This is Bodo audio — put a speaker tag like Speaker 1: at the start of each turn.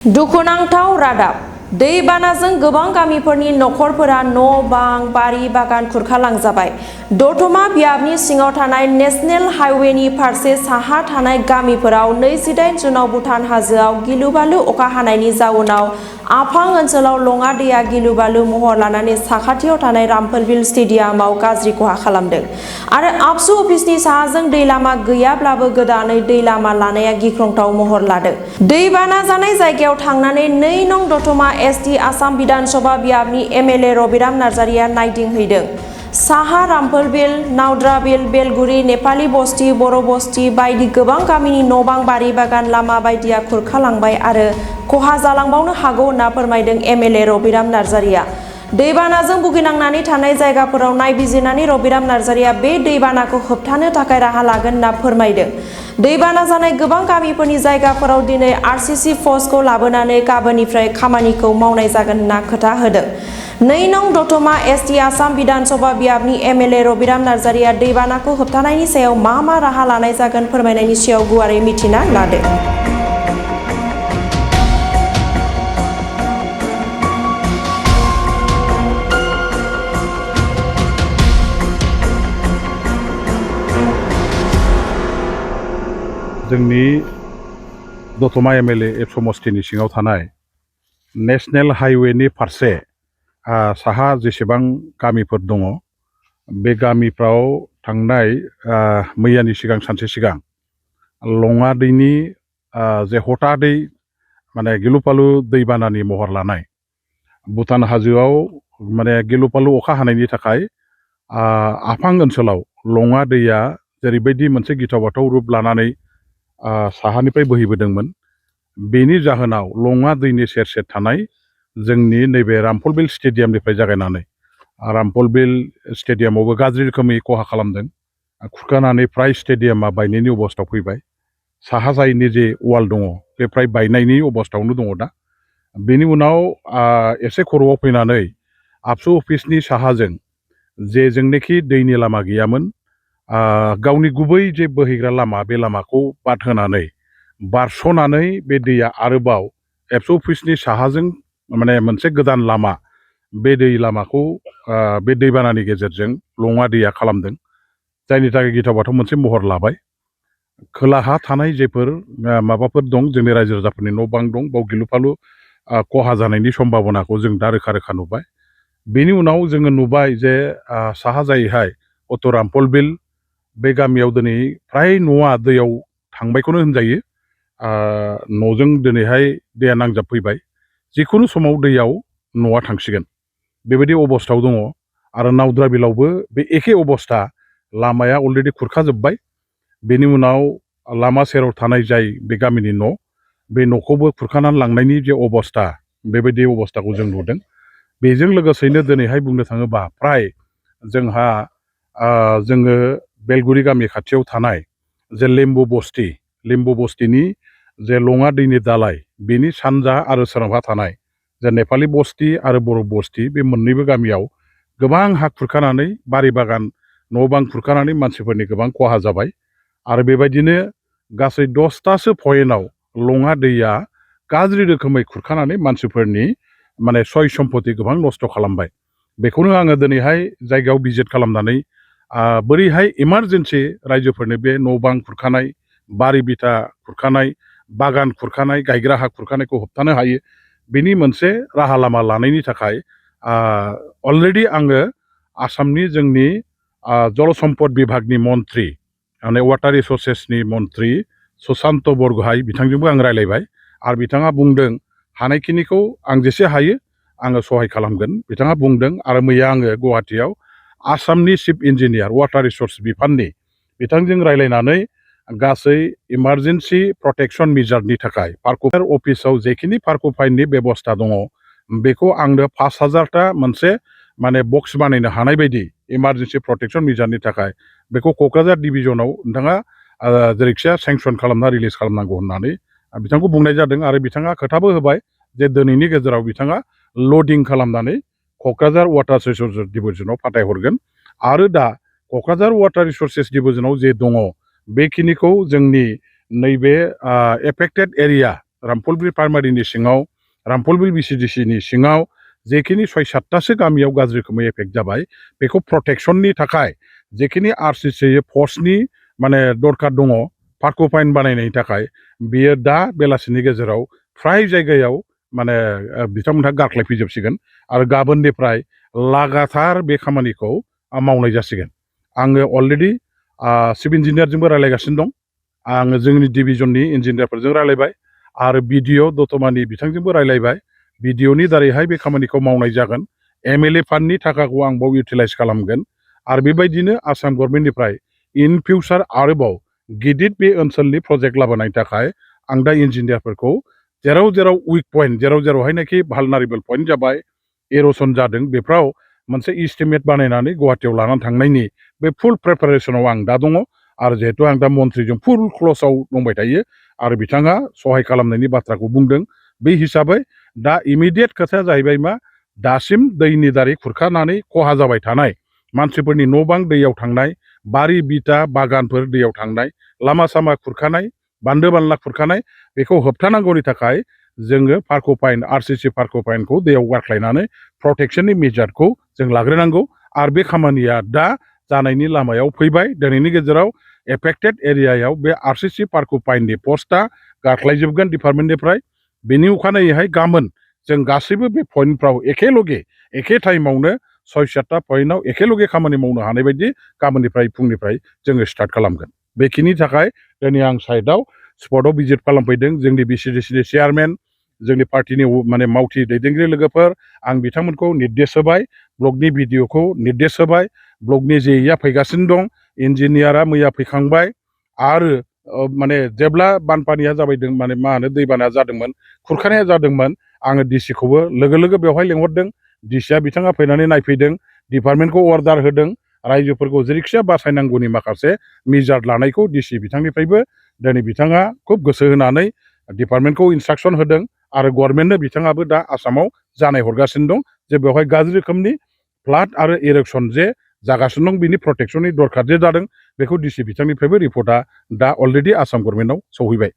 Speaker 1: दुखुनांथाव रादाब दैबानाजों गोबां गामिफोरनि नखरफोरा न' बां बारि बागान खुरखालांजाबाय। दतमा बियाबनि सिङाव थानाय नेशनेल हाइवेनि फारसे साहा थानाय गामिफोराव 28 जुनाव भुटान हाजोआव गिलुबालु अखा हानायनि जाउनाव आफां ओनसोलाव लङा दैया गिलुबालु महर लानानै साखाथियाव थानाय रामफलबिल स्टेडियामाव गाज्रि खहा खालामदों आरो आबसु अफिसनि साहाजों दै लामा गैयाब्लाबो गोदानै दै लामा लानाया गिख्रंथाव महर लादों। दैबाना जानाय जायगायाव थांनानै 2 नं दतमा एसटि आसाम बिधान सभा बियाबनि एमएलए रबिराम नार्जारिया नायदिंहैदों। साहा रामफलबिल, नावद्राबिल, बेलगुरि, नेपालि बस्ति, बर' बस्ति बायदि गोबां गामिनि न' बां बारि बागान लामा बायदिया खुरखालांबाय आरो खहा जालांबावनो हागौ होनना फोरमायदों एमएलए रबिराम नार्जारिया। दैबानाजों भुगिनांनानै थानाय जायगाफोराव नायबिजिरनानै रबिराम नार्जारिया बे दैबानाखौ होबथानो थाखाय राहा लागोन होनना फोरमायदों। दैबाना जानाय गोबां गामिफोरनि जायगाफोराव दिनै आरसीसी फर्सखौ लाबोनानै गाबोननिफ्राय खामानिखौ मावनाय जागोन होनना खोथा होदों। 2 नं दतमा एसटि आसाम बिधान सभा बियाबनि एमएलए रबिराम नार्जारिया दैबानाखौ होबथानायनि सायाव मा राहा लानाय जागोन फोरमायनायनि सायाव गुवारै मिथिना लादों।
Speaker 2: जोंनि दतमा एमएलए समस्तिनि सिङाव थानाय नेशनेल हाइवेनि फारसे साहा जेसेबां गामिफोर दङ बे गामिफ्राव थांनाय मैयानि सिगां सानसे सिगां लङा दैनि जे हथादै माने गिलुफालु दैबानानि महर लानाय भुटान हाजोआव माने गिलुफालु अखा हानायनि थाखाय आफां ओनसोलाव लङा दैया जेरैबायदि मोनसे गिथाव बाथाव रुप लानानै साहानिफ्राय बोहैबोदोंमोन। बेनि जाहोनाव लङा दैनि सेर सेर थानाय जोंनि नैबे रामफलबिल स्टेडियामनिफ्राय जागायनानै रामफलबिल स्टेडियामावबो गाज्रि रोखोमै खहा खालामदों। खुरखानानै फ्राय स्टेडियामा बायनायनि अबस्थायाव फैबाय। साहा जायनि जे वाल दङ बे फ्राय बायनायनि अबस्थायावनो दङ दा। बेनि उनाव एसे खर'आव फैनानै आबसु अफिसनि साहाजों जे जोंनिखि दैनि लामा गैयामोन, गावनि गुबै जे बोहैग्रा लामा बे लामाखौ बाद होनानै बारस'नानै बे दैया आरोबाव एबसु अफिसनि साहाजों माने मोनसे गोदान लामा बे दै लामाखौ बे दैबानानि गेजेरजों लङा दैया खालामदों। जायनि थाखाय गिथाव बाथाव मोनसे महर लाबाय। खोलाहा थानाय जेफोर माबाफोर दं जोंनि रायजो राजाफोरनि न' बां दं बाव गिलुफालु खहा जानायनि सम्भाबनाखौ जों दा रोखा रोखा नुबाय। बेनि उनाव जोङो नुबाय जे साहा जायैहाय अट' रामफलबिल बे गामियाव दिनै फ्राय न'आ दैयाव थांबायखौनो होनजायो। न'जों दिनैहाय दैया नांजाबफैबाय। जिखुनु समाव दैयाव न'आ थांसिगोन बेबायदि अबस्थायाव दङ। आरो नावद्राबिलावबो बे एखे अबस्था, लामाया अलरेडि खुरखाजोब्बाय। बेनि उनाव लामा सेराव थानाय जाय बे गामिनि न' बे न'खौबो खुरखानानै लांनायनि जे अबस्था बेबायदि अबस्थाखौ जों नुदों। बेजों लोगोसेनो दिनैहाय बुंनो थाङोबा फ्राय जोंहा जोङो बेलगुरि गामि खाथियाव थानाय जे लिम्बु बस्तिनि जे लङा दैनि दालाय बेनि सानजा आरो सोनाबहा थानाय जे नेपालि बस्ति आरो बर' बस्ति बे मोननैबो गामियाव गोबां हा खुरखानानै बारि बागान न' बां खुरखानानै मानसिफोरनि गोबां खहा जाबाय। आरो बेबायदिनो गासै 10थासो पइन्टआव लङा दैया गाज्रि रोखोमै खुरखानानै मानसिफोरनि माने सय सम्पति गोबां नस्थ' खालामबाय। बेखौनो आङो दिनैहाय जायगायाव भिजिट खालामनानै बोरैहाय इमारजेन्सि रायजोफोरनो बे न' बां खुरखानाय, बारि बिथा खुरखानाय, बागान खुरखानाय, गायग्रा हा खुरखानायखौ होबथानो हायो बेनि मोनसे राहा लामा लानायनि थाखाय अलरेडि आङो आसामनि जोंनि जल सम्पद बिभागनि मन्त्रि माने वाटार रिसर्सेसनि मन्त्रि सुशान्त बरग'हाइ बिथांजोंबो आं रायलायबाय। आरो बिथाङा बुंदों हानायखिनिखौ आं जेसे हायो आङो सहाय खालामगोन बिथाङा बुंदों। आरो मैया आङो गुवाहाटियाव आसामनि चिफ इन्जिनियार वाटार रिसर्स बिफाननि बिथांजों रायलायनानै गासै इमारजेन्सि प्रटेक्सन मेजारनि थाखाय पार्क'फायर अफिसाव जेखिनि पार्क'फायरनि बेबस्था दङ बेखौ आंनो 5000टा मोनसे माने बक्स बानायनो हानाय बायदि इमारजेन्सि प्रटेक्सन मेजारनि थाखाय बेखौ क'क्राझार डिभिजनाव नोंथाङा जेरैखिजाया सेंसन खालामना रिलिज खालामनांगौ होननानै बिथांखौ बुंनाय जादों। आरो बिथाङा खोथाबो होबाय जे दिनैनि गेजेराव बिथाङा लडिं खालामनानै क'क्राझार वाटार रिसर्सेस डिभिजनाव फाथायहरगोन। आरो दा क'क्राझार वाटार रिसर्सेस डिभिजनाव जे दङ बेखिनिखौ जोंनि नैबे एफेक्टेड एरिया रामफलबिल प्राइमारिनि सिङाव रामफलबिल BCDCनि सिङाव जेखिनि 6-7तासो गामियाव गाज्रि रोखोमै एफेक्ट जाबाय बेखौ प्रटेक्शननि थाखाय जेखिनि RCC फर्सनि माने दरखार दङ फार्क'पाइन बानायनायनि थाखाय बियो दा बेलासिनि गेजेराव फ्राय जायगायाव माने बिथांमोनहा गारख्लायफैजोबसिगोन आरो गाबोननिफ्राय लागातार बे खामानिखौ मावनाय जासिगोन आङो अलरेडि चिफ इन्जिनियारजोंबो रायलायगासिनो दं आङो जोंनि डिभिजननि इन्जिनियारफोरजों रायलायबाय आरो BDO दतमानि बिथांजोंबो रायलायबाय BDOनि दारैहाय बे खामानिखौ मावनाय जागोन MLA फान्डनि थाखाखौ आं बाव इउटिलाइज खालामगोन आरो बेबायदिनो आसाम गभर्नमेन्टनिफ्राय इन फिउचार आरोबाव गिदिर बे ओनसोलनि प्रजेक्ट लाबोनायनि थाखाय आं दा इन्जिनियारफोरखौ जेराव जेराव उइक पइन्ट जेराव जेरावहायनाखि भालनारेबल पइन्ट जाबाय एर'सन जादों बेफ्राव मोनसे इस्टिमेट बानायनानै गुवाहाटियाव लानानै थांनायनि बे फुल प्रिपारेसनाव आं दा दङ आरो जिहेतु आं दा मन्थ्रिजों फुल क्ल'सआव दंबाय थायो आरो बिथाङा सहाय खालामनायनि बाथ्राखौ बुंदों बे हिसाबै दा इमिडियेट खोथाया जाहैबाय मा दासिम दैनि दारै खुरखानानै खहा जाबाय थानाय मानसिफोरनि न' बां दैयाव थांनाय बारि बिथा बागानफोर दैयाव थांनाय लामा सामा खुरखानाय बान्दो बानला खुरखानाय बेखौ होबथानांगौनि थाखाय जोङो फार्क'पाइन RCC फार्क'पाइनखौ दैयाव गारख्लायनानै प्रटेक्शननि मेजारखौ जों लाग्रोनांगौ आरो बे खामानिया दा जानायनि लामायाव फैबाय दिनैनि गेजेराव एफेक्टेड एरियायाव बे RCC फार्क'पाइननि पस्टआ गारख्लायजोबगोन डिपार्टमेन्टनिफ्राय बेनि अखानायैहाय गाबोन जों गासैबो बे पइन्टफ्राव एखे टाइमावनो 6-7ता पइन्टआव एखेलगे खामानि मावनो हानाय बायदि गाबोननिफ्राय फुंनिफ्राय जोङो स्टार्ट खालामगोन बेखिनि थाखाय दिनै आं साइडआव स्पटआव भिजिट खालामफैदों जोंनि BCDCनि चेयारमेन जोंनि पार्टिनि माने मावथि दैदेनगिरि लोगोफोर आं बिथांमोनखौ निर्देश होबाय ब्लकनि BDOखौ निर्देश होबाय ब्लकनि JEआ फैगासिनो दं इन्जिनियारा मैया फैखांबाय आरो माने जेब्ला बानपानिया जाबायदों माने मा होनो दैबाना जादोंमोन खुरखानाया जादोंमोन आङो DCखौबो लोगो बेवहाय लेंहरदों DCआ बिथाङा फैनानै नायफैदों डिपार्टमेन्टखौ अर्डार होदों रायजोफोरखौ जेरैखिजाया बासायनांगौनि माखासे मेजार लानायखौ DC बिथांनिफ्रायबो दिनै बिथाङा खुब गोसो होनानै डिपार्टमेन्टखौ इन्सट्राक्सन होदों आरो गभर्नमेन्टनो बिथाङाबो दा आसामाव जानाय हरगासिनो दं जे बेवहाय गाज्रि रोखोमनि फ्लाड आरो इरेक्सन जे जागासिनो दं बिनि प्रटेक्शननि दरखार जे जादों बेखौ DC बिथांनिफ्रायबो रिपर्टआ दा अलरेडि आसाम गभर्नमेन्टआव सौहैबाय